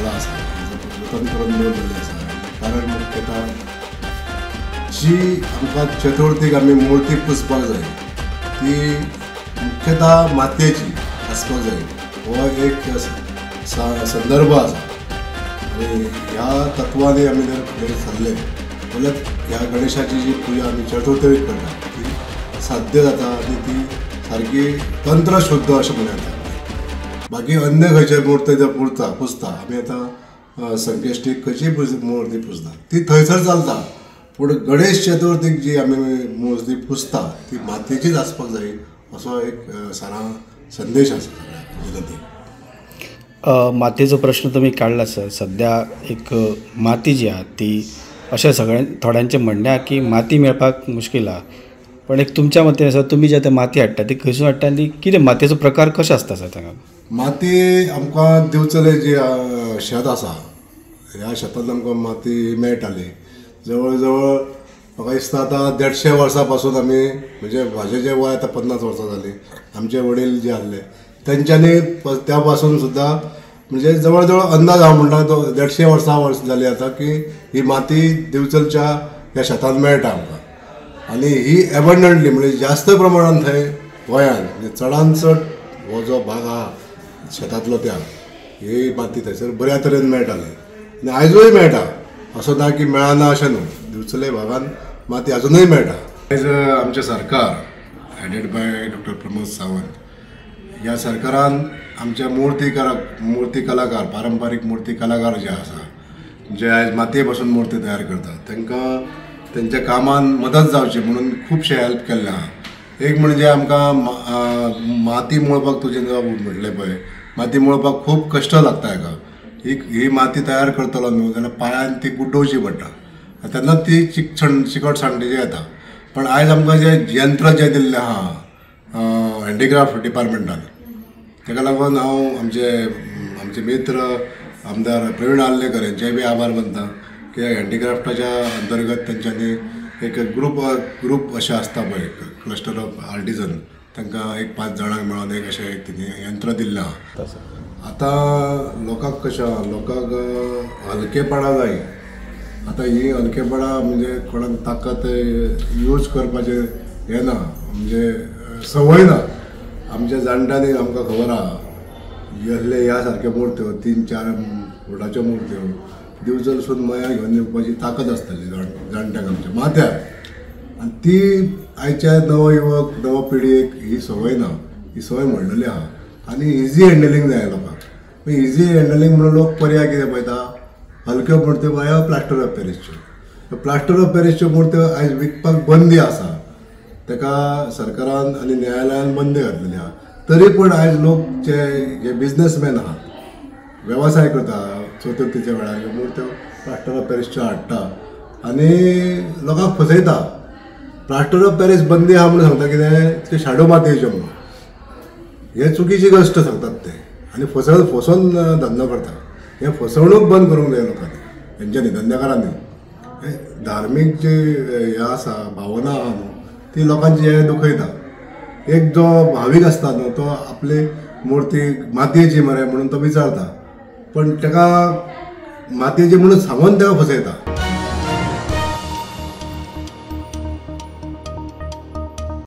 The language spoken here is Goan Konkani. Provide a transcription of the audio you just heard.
सगळो आसा जतन करून दवरलेली आसा. कारण मुख्यतः जी आमकां चतुर्थीक आमी मुर्ती पुजपाक जाय ती मुख्यतः मातयेची आसपाक जाय, हो एक संदर्भ आसा. आनी ह्या तत्वांनी आमी जर फुडें सरले जाल्यार ह्या गणेशाची जी पुजा आमी चतुर्थीक करता ती साध्य जाता आनी ती सारकी तंत्रशुद्ध अशें म्हणूं येता. बाकी अन्य खंयचे मुर्ती जर पुजता आमी आतां संकश्टीक खंयचीय मुर्ती पुजता ती थंयसर चलता, पूण गणेश चतुर्थीक जी आमी मुर्ती पुजता ती मातयेचीच आसपाक जाय असो एक सारा संदेश आसा सगळ्यांक विनंती. मातयेचो प्रश्न तुमी काडला सर. सद्या एक माती जी आहा ती अशें सगळ्यां थोड्यांचें म्हणणें आहा की माती मेळपाक मुश्कील आहा, पण एक तुमच्या मतीन आसा तुमी जे आतां माती हाडटा ती खंयसून हाडटा आनी कितें मातयेचो प्रकार कशें आसता सर तांगा? माती आमकां दिवचले जी शेत आसा ह्या शेतांत आमकां माती मेळटाली. जवळ जवळ म्हाका दिसता आतां 150 वर्सां पासून आमी, म्हणजे म्हाजें जें वय आतां 50 वर्सां जालीं, आमचे वडील जे आसले तेंच्यांनी त्या पासून सुद्दां म्हणजे जवळ जवळ अंदाज हांव म्हणटा तो 150 वर्सां वर्स जाली आतां की ही माती दिवचलच्या ह्या शेतांत मेळटा आमकां. आनी ही एबंडंटली म्हणजे जास्त प्रमाणान थंय गोंयांत म्हणजे चडान चड हो जो भाग आहा शेतांतलो त्या ही माती थंयसर बऱ्या तरेन मेळटाली आनी आयजूय मेळटा, असो ना की मेळना अशें न्हू, दिवचले भागान माती अजुनूय मेळटा. आयज आमचें सरकार headed by doctor Pramod Sawant ह्या सरकारान आमच्या मुर्ती कलाकार, पारंपारीक मुर्ती कलाकार जे आसा जे आयज मातये पासून मुर्ती तयार करतात तांकां तेंच्या कामान मदत जावची म्हणून खुबशें हेल्प केल्लें आहा. एक म्हणजे आमकां माती मळपाक तुजें म्हटलें पळय माती मळपाक खूब कश्ट लागता हेका. ही माती तयार करतलो न्हू जाल्यार पांयान ती गुड्डोवची पडटा तेन्ना ती चिकट सांडटी येता. पण आयज आमकां जें यंत्र जें दिल्लें आहा हँडीक्राफ्ट डिपार्टमेंटान तेका लागून हांव आमचे मित्र आमदार प्रवीण आर्लेकर हेंचेय बी आभार मानता की हँडीक्राफ्टाच्या अंतर्गत तेंच्यांनी एक ग्रूप अशें आसता पळय क्लस्टर ऑफ आर्टिजन तांकां एक 5 जाणांक मेळोन एक अशें एक तेणी यंत्र दिल्लें आहा. आतां लोकांक कशें आहा, लोकांक हलकेपणां जाय. आतां ही हलकेपणां म्हणजे कोणाक ताकत यूज करपाचें हें ना, म्हणजे संवय ना. आमच्या जाणट्यांनी आमकां खबर आहा असले ह्या सारक्यो मुर्त्यो 3-4 फुटाच्यो मुर्त्यो दिवचलसून मया घेवन येवपाची ताकद आसताली जाणट्यांक आमच्या माथ्यार. आनी ती आयच्या नवो युवक नवो पिढयेक ही संवय ना, ही संवय म्हणलेली आहा. आनी इजी हँडलिंग जाय लोकांक. इजी हँडलिंग म्हणून लोक पर्याय कितें पळयता, हलक्यो मुर्त्यो पळय प्लास्टर ऑफ पॅरिसच्यो. प्लास्टर ऑफ पॅरिसच्यो मुर्त्यो आयज विकपाक बंदी आसा, ताका सरकारान आनी न्यायालयान बंदी घातलेली आहा. तरी पूण आयज लोक जे बिजनसमॅन आहात वेवसाय करता चतुर्थीच्या वेळार ह्यो मुर्त्यो प्लास्टर ऑफ पॅरिसच्यो हाडटा आनी लोकांक फसयता. प्लास्टर ऑफ पॅरीस बंदी आहा म्हणून सांगता कितें ते शाडो मातयेच्यो म्हणून, हे चुकीची गोश्ट सांगतात ते आनी फसोवन धंदो करता. हे फसवणूक बंद करूंक जाय लोकांनी, हेंच्यांनी धंदेकारांनी. धार्मीक जी हें आसा भावना आहा न्हू ती लोकांची हें दुखयता. एक जो भावीक आसता न्हू तो आपली मुर्ती मातयेची मरे म्हणून तो विचारता, पण ताका मातयेची म्हणून सांगून ताका फसयता.